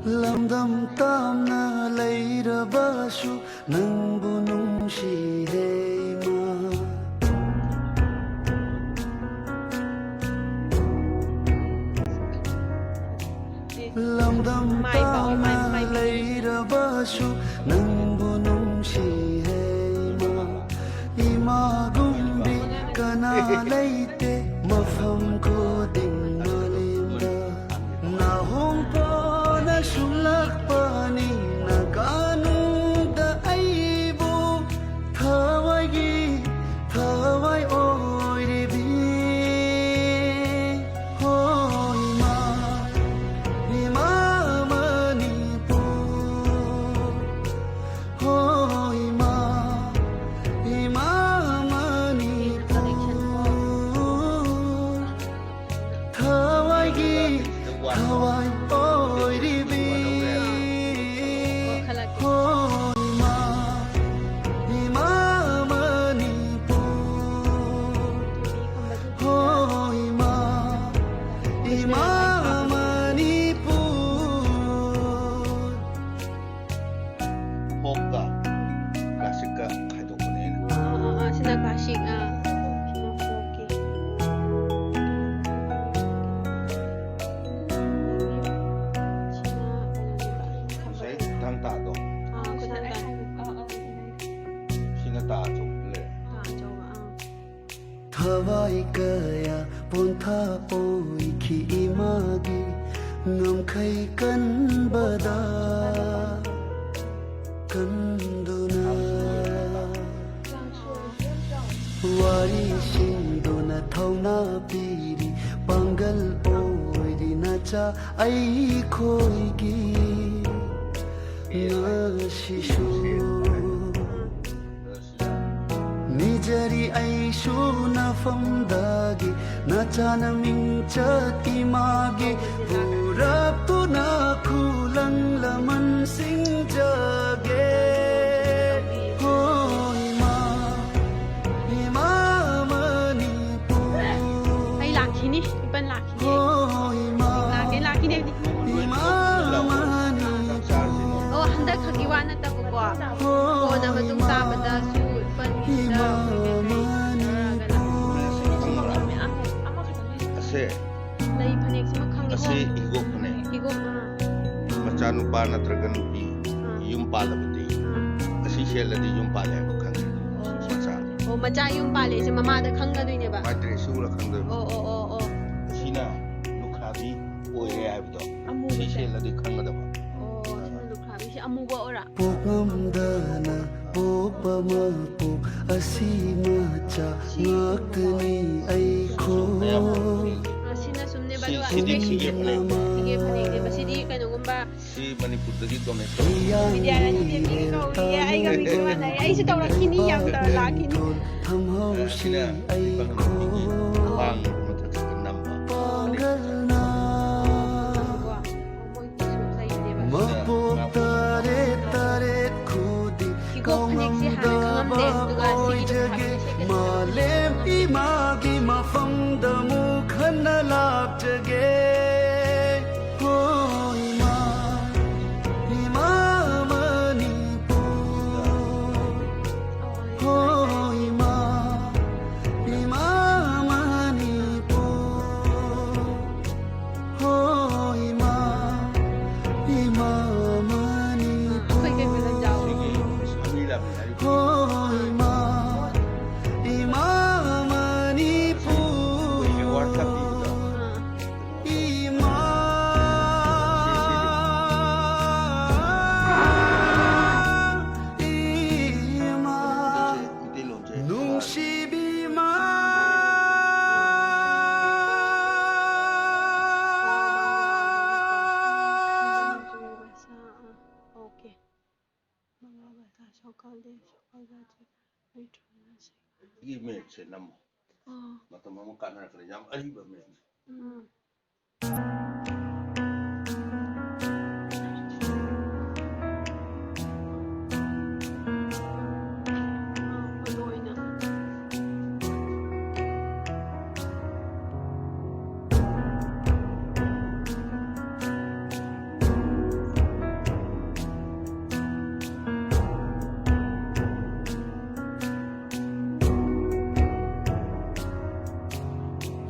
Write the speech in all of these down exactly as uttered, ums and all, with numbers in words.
ꯂꯝꯗꯝ ꯇꯥꯝꯅ ꯂꯩꯔꯕꯁꯨ ꯅꯪꯕꯨ ꯅꯨꯡꯁꯤꯍꯦ ꯏꯃꯥ꯫ ꯂꯝꯗꯝ ꯇꯥꯝꯅ ꯂꯩꯔꯕꯁꯨ ꯅꯪꯕꯨ ꯅꯨꯡꯁꯤꯍꯦ ꯏꯃꯥ꯫ ꯏꯃꯥꯒꯨꯝꯕꯤ ꯀꯅꯥ ꯂꯩꯇꯦ ꯃꯐꯝ ꯈꯨꯗꯤꯡ ꯃꯥꯂꯦꯝꯗ꯫ ꯅꯥꯍꯣꯡꯄꯣꯛꯅ ꯁꯨꯝꯂꯛꯄꯅꯤ ꯅꯥꯒꯥꯅꯨꯡꯗ ꯑꯩꯕꯨ ꯊꯋꯥꯏꯒꯤ ꯊꯋꯥꯏ ꯑꯣꯏꯔꯤꯕꯤ꯫ ꯍꯣ ꯏꯃꯥ, ꯏꯃꯥ ꯃꯅꯤꯄꯨꯔ꯫ ꯍꯣ ꯏꯃꯥ, ꯏꯃꯥ ꯃꯅꯤꯄꯨꯔ꯫ ꯊꯋꯥꯏꯒꯤ ꯊꯋꯥꯏ ꯑꯣꯏꯔꯤꯕꯤ꯫ ꯍꯣ ꯏꯃꯥ, ꯏꯃꯥ ꯃꯅꯤꯄꯨꯔ꯫ ꯍꯣ ꯏꯃꯥ, ꯏꯃꯥ ꯃꯅꯤꯄꯨꯔ꯫ ꯐꯣꯛꯀ ꯀ꯭ꯂꯥꯁꯤꯛꯀ ꯈꯥꯏꯗꯣꯛꯄꯅꯦ ꯑꯩꯅ꯫ ꯑꯥ, ꯑꯥ, ꯑꯥ, ꯁꯤꯅ ꯀ꯭ꯂꯥꯁꯤꯛ, ꯑꯥ, ꯁꯤꯅ ꯐꯣꯛꯀꯤ꯫ ꯁꯤꯅ ꯀꯩꯅꯣꯅꯦꯕ, ꯉꯁꯥꯏ ꯈꯨꯊꯥꯡ ꯇꯥꯗꯣ꯫ ꯑꯥ, ꯈꯨꯊꯥꯡ ꯇꯥ꯫ ꯁꯤꯅ ꯇꯥ ꯑꯆꯧꯕꯗ ꯂꯩꯔꯦ꯫ ꯇꯥ ꯑꯆꯧꯕ, ꯑꯥ꯫ ꯊꯋꯥꯏ ꯀꯌꯥ ꯄꯣꯟꯊꯥ ꯑꯣꯏꯈꯤ ꯏꯃꯥꯒꯤ ꯉꯝꯈꯩ ꯀꯟꯕꯗ ꯀꯟꯗꯨꯅ꯫ ꯋꯥꯔꯤꯁꯤꯡꯗꯨꯅ ꯊꯧꯅꯥ ꯄꯤꯔꯤ, ꯄꯥꯡꯒꯜ ꯑꯣꯏꯔꯤ ꯅꯆꯥ ꯑꯩꯈꯣꯏꯒꯤ꯫ ꯉꯁꯤꯁꯨ ꯅꯤꯖꯔꯤ ꯑꯩꯁꯨ ꯅꯐꯝꯗꯒꯤ ꯅꯆꯥꯅ ꯃꯤꯡꯆꯠ ꯏꯃꯥꯒꯤ ꯄꯨꯔꯛꯇꯨꯅ ꯈꯨꯂꯪ ꯂꯃꯟ ꯁꯤꯡꯖꯒꯦ꯫ ꯍꯣ ꯏꯃꯥ, ꯏꯃꯥ ꯃꯅꯤꯄꯨꯔ꯫ ꯑꯩ ꯂꯥꯛꯈꯤꯅꯤ, ꯏꯄꯟ ꯂꯥꯛꯈꯤꯅꯤ꯫ ꯍꯣ ꯏꯃꯥ, ꯂꯥꯛꯀꯦ, ꯂꯥꯛꯈꯤꯅꯤ꯫ ꯏꯃꯥ ꯀꯣꯟꯅ ꯃꯇꯨꯡ ꯇꯥꯕꯗꯁꯨ ꯂꯨꯄꯥ ꯂꯤꯁꯤꯡꯗ ꯑꯩꯈꯣꯏ ꯀꯩꯀꯩ ꯇꯧꯔꯒ ꯂꯥꯛꯑꯣ꯫ ꯈꯪꯕ꯭ꯔꯥ? ꯑꯃꯈꯛꯇꯪꯗꯤ ꯑꯁꯦ ꯂꯩ ꯐꯅꯦꯛꯁꯤꯃ ꯈꯪꯉꯦꯀꯣ꯫ ꯑꯁꯤ ꯍꯤꯒꯣꯛ ꯐꯅꯦꯛ꯫ ꯍꯤꯒꯣꯛ, ꯑꯥ꯫ ꯃꯆꯥꯅꯨꯄꯥ ꯅꯠꯇ꯭ꯔꯒ ꯅꯨꯄꯤ ꯑꯥ꯫ ꯌꯨꯝ ꯄꯥꯜꯂꯕꯗꯤ ꯑꯥ꯫ ꯑꯁꯤ ꯁꯦꯠꯂꯗꯤ ꯌꯨꯝ ꯄꯥꯜꯂꯦ ꯍꯥꯏꯕ ꯈꯪꯉꯦ꯫ ꯑꯣ꯫ ꯃꯆꯥ꯫ ꯑꯣ, ꯃꯆꯥ ꯌꯨꯝ ꯄꯥꯜꯂꯦꯁꯦ ꯃꯃꯥꯗ ꯈꯪꯒꯗꯣꯏꯅꯦꯕ꯫ ꯃꯥꯏ ꯗ꯭ꯔꯦꯁꯁꯤ ꯎꯔ ꯈꯪꯗꯣꯏꯕ꯫ ꯑꯣ, ꯑꯣ, ꯑꯣ, ꯑꯣ꯫ ꯑꯁꯤꯅ ꯂꯨꯈ꯭ꯔꯥꯕꯤ ꯑꯣꯏꯔꯦ ꯍꯥꯏꯕꯗꯣ꯫ ꯑꯃꯨꯕꯁꯦ꯫ ꯁꯤ ꯁꯦꯠꯂꯗꯤ ꯈꯪꯒꯗꯕ꯫ ꯑꯣ, ꯁꯤꯅ ꯂꯨꯈ꯭ꯔꯥꯕꯤꯁꯦ ꯑꯃꯨꯕ ꯑꯣꯏꯔ? ꯄꯣꯛꯉꯝꯗꯅ ꯄꯣꯛꯄ ꯃꯄꯣꯛ ꯑꯁꯤ ꯃꯆꯥ ꯉꯥꯛꯇꯅꯤ ꯑꯩꯈꯣꯏ꯫ ꯑ, ꯁꯤꯅ ꯁꯨꯝꯅꯦꯕ, ꯁꯤ-, ꯑꯗꯨꯒ ꯁꯤꯗꯤ ꯁꯤꯒꯦ ꯐꯅꯦꯛ꯫ ꯁꯤꯒꯦ ꯐꯅꯦꯛꯅꯦꯕ꯫ ꯁꯤꯗꯤ ꯀꯩꯅꯣꯒꯨꯝꯕ꯫ ꯁꯤ ꯃꯅꯤꯄꯨꯔꯗꯒꯤ ꯗꯣꯅꯦꯠ ꯇꯧꯕ꯫ ꯕꯤꯗ꯭ꯌꯥꯔꯥꯅꯤ ꯗꯦꯕꯤꯒꯤ ꯀꯧꯔꯤꯌꯦ, ꯑꯩꯒ ꯃꯤꯡꯁꯨ ꯃꯥꯟꯅꯔꯦ꯫ ꯑꯩꯁꯨ ꯇꯧꯔꯛꯈꯤꯅꯤ, ꯌꯥꯝ ꯇꯧꯔ ꯂꯥꯛꯈꯤꯅꯤ꯫ ꯑ, ꯁꯤꯅ ꯄꯥꯡꯒꯜ ꯅꯨꯄꯤꯒꯤ ꯄꯥꯡ ꯃꯊꯛꯁꯤꯗ ꯅꯝꯕ꯫ ꯀꯣ꯫ ꯃꯄꯣꯛ ꯇꯔꯦꯠ ꯇꯔꯦꯠ ꯈꯨꯗꯤꯡ ꯍꯤꯒꯣꯛ ꯐꯅꯦꯛꯁꯦ ꯍꯥꯟꯅ ꯈꯪꯉꯝꯗꯦ, ꯑꯗꯨꯒ ꯁꯤꯒꯤ ꯂꯨꯈ꯭ꯔꯥꯕꯤꯁꯦ ꯀꯩꯅꯣ ꯃꯥꯂꯦꯝ ꯏꯃꯥꯒꯤ ꯃꯐꯝꯗ ꯑꯃꯨꯛ ꯍꯟꯅ ꯂꯥꯛꯆꯒꯦ꯫ ꯍꯣ ꯏꯃꯥ, ꯏꯃꯥ ꯃꯅꯤꯄꯨꯔ꯫ ꯍꯣ ꯏꯃꯥ, ꯏꯃꯥ ꯃꯅꯤꯄꯨꯔ꯫ ꯍꯣ ꯏꯃꯥ, ꯏꯃꯥ ꯃꯅꯤꯄꯨꯔ꯫ ꯍꯣ ꯏꯃꯥ, ꯏꯃꯥ ꯃꯅꯤꯄꯨꯔ꯫ ꯏꯃꯥ, ꯏꯃꯥ꯫ ꯃꯩꯇꯩꯂꯣꯟꯁꯦ ꯅꯨꯡꯁꯤꯕꯤ ꯏꯃꯥ꯫ ꯑꯣꯀꯦ꯫ ꯃꯉꯥ ꯕꯖꯥꯔ, ꯁꯣꯀꯥꯜꯗꯦ, ꯁꯣꯀꯥꯜ ꯕꯖꯥꯔ, ꯁꯤꯒꯤ ꯃꯦꯠꯁꯦ ꯅꯝꯃꯣ꯫ ꯑꯥ꯫ ꯃꯇꯝ ꯑꯃ ꯀꯥꯟꯅꯔꯛꯀꯅꯤ꯫ ꯌꯥꯝ ꯑꯔꯤꯕ ꯃꯦꯠꯅꯤ꯫ ꯎꯝ꯫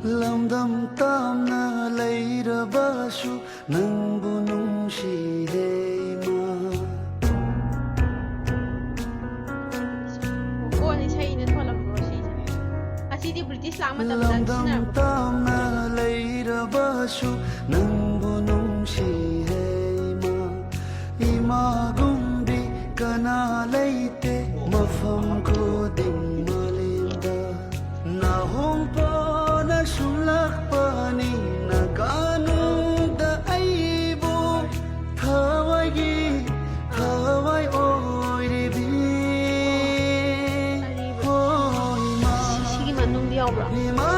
ꯂꯝꯗꯝ ꯇꯥꯝꯅ ꯂꯩꯔꯕꯁꯨ ꯅꯪꯕꯨ ꯅꯨꯡꯁꯤꯔꯦ ꯏꯃꯥ꯫ ꯑꯣ, ꯏꯁꯩꯅ ꯊꯣꯜꯂꯛꯄ꯭ꯔꯣ ꯁꯤꯁꯦ? ꯑꯁꯤꯗꯤ ꯕ꯭ꯔꯤꯇꯤꯁ ꯂꯥꯛ ꯃꯇꯝꯗ ꯂꯝꯗꯝ ꯁꯤꯖꯤꯟꯅꯔꯛꯄ꯫ ꯇꯥꯝꯅ ꯂꯩꯔꯕꯁꯨ ꯅꯪꯕꯨ ꯅꯨꯡꯁꯤꯔꯦ ꯏꯃꯥ꯫ ꯏꯃꯥꯒꯨꯝꯕꯤ ꯀꯅꯥ ꯂꯩꯇꯦ ꯃꯐꯝ ꯈꯨꯗꯤꯡ ꯃꯥꯂꯦꯝꯗ꯫ ꯅꯥꯍꯣꯡꯄꯣꯅ ꯁꯨꯝꯂꯛꯄꯅꯤ ꯅꯥꯒꯥꯅꯨꯡꯗ ꯑꯩꯕꯨ ꯊꯋꯥꯏꯒꯤ ꯊꯋꯥꯏ ꯑꯣꯏꯔꯤꯕꯤ꯫ ꯍꯣ ꯏꯃꯥ, ꯁꯤꯒꯤ ꯃꯅꯨꯡꯗ ꯌꯥꯎꯕ꯭ꯔꯣ? ꯏꯃꯥ